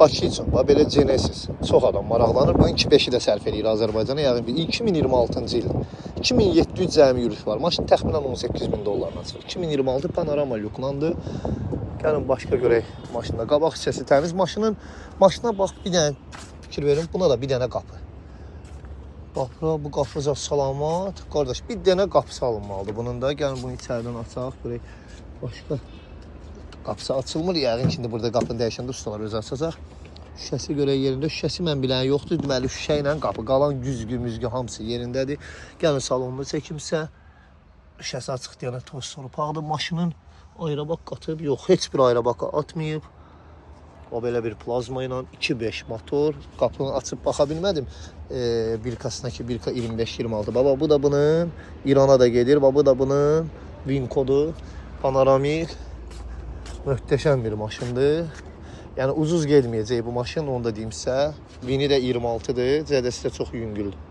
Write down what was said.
Bakı üçün, bax belə Genesis. Çox adam maraqlanır. Bunun 2.5-i də sərf eləyir Azərbaycana. Yəqin ki 2026-cı il. 2700 cəmi yürüş var. Maşın təxminən 18 min dollarla çıxır. 2026 panorama lüklandır. Gəlin başqa görək maşında. Qabaq hissəsi təmiz. Maşına bax bir dənə fikir verin. Buna da bir dənə qapı. Bax bura bu qapı da salamat. Qardaş, bir dənə qapısı alınmalıdır bunun da. Gəlin bunu içəridən açaq görək. Başqa qapısı açılmır. Yəqin ki, indi burada qapını dəyişəndə ustalar özü açacaq. Şüşəsi görək yerində. Şüşəsi mən bilən yoxdur. Deməli şüşə ilə qapı qalan güzgü, müzgü hamısı yerindədir. Gəlin salonunu çəkimsə. Şüşəsi açıq deyənə toz torpaqdır. Maşının aerobak qatıb. Yox, heç bir aerobaka atmayıb. O belə bir plazma ilə 2.5 motor. Qapını açıb baxa bilmədim. Birkasına ki, Birka 25-26. Baba, bu da bunun. İrana da gedir. Baba, bu da bunun. VIN kodu. Panoramik. Möhtəşəm bir maşındır. Yəni ucuz getməyəcək bu maşın, onu da deyim sizə. VIN-i də 26-dır. Cədəsi də çox yüngüldür.